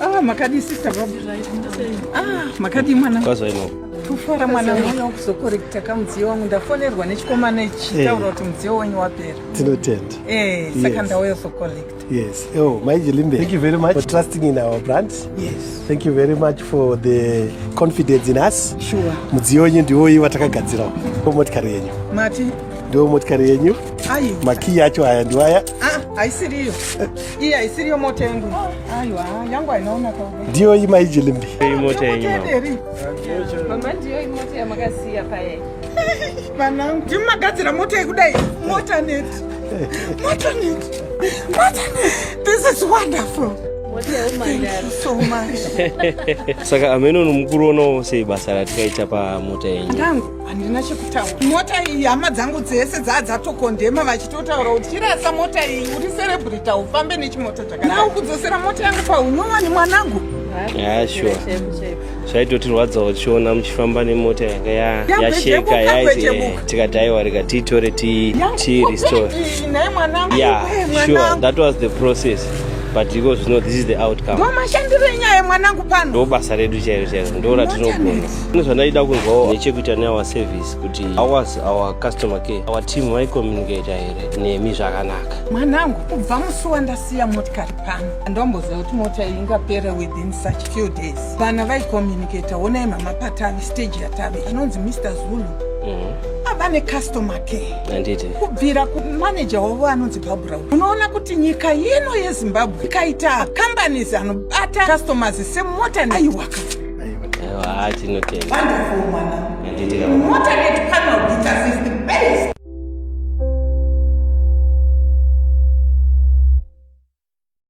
Ah, makadii sister Bob? Ah, makadii mwana? Kwazaino. Tufara mwana uya kuzokorekta kamudziyo wangu ndafonerwa nechikomana ichitaura kuti mudziyo wenyu wapera. Tinotenda. Eh, saka ndauya kuzokolekta. Yes. Oh, Mai Jilimbe, thank you very much for trusting in our brand. Yes. Thank you very much for the confidence in us. Sure. Mudziyo wenyu ndiwoyi watakagadzira motikari yenyu. Mati? Ndiwo motikari yenyu. Ayi. Makiyi acho aya ndiwaya. Ah, haisiriyo. Iyi haisiriyo mota yangu. Aiwa, yangu hainaona ka. Ndiyo iyi Mai Jilimbe. Mota yenyu. Mama. Mama ndiyo mota yamakasiya paye. Vanangu, ndimi magadzira mota yekudai. Mota net. Mota net. Mota net. This is wonderful. Mota yeumandara. Thank you so much. Saka ameno mukuru onawo sei basa ratikaita pamota yenyu? Ndangu handina chekutaura. Mota iyi hama dzangu dzese dzaa dzatokondema vachitotaura kuti chirasa mota iyi uri celebrity ufambe nechimota chakadai. Now kudzosera mota yangu paunyowani mwanangu. Yeah, sure. Zvaitotirwadzawo tichiona muchifamba nemota yanga Yagwejebuka, yasheka yaiti gwejebuka. tikati aiwa rega tiitore ti restore. Naye mwanangu. Yeah, Eh, sure. mwanangu. That was the process. But because this is the outcome. Ndo mashandiro enyaya mwanangu pano. Ndo basa redu chairo chairo, ndo ratinogona. Motanet. Zvandaida kunzwawo nechekuita neour service kuti how was our customer care, our team vaicommunicata here nemi zvakanaka? Mwanangu, kubva musi wandasiya motikari pano handomboziva kuti mota iyi ingapera within such few days. Vana vaicommunicata. Onai mama, patave stage yatave anonzi Mr Zulu ava necustomer care. Handiti? Kubvira kumaneja wavo anonzi Babra, unoona kuti nyika ino yeZimbabwe ikaita companies anobata customers semota, aiwaka. Aiwa, tinotenda. Wonderful, mwanangu. Handiti? Motanet panel beaters is the best.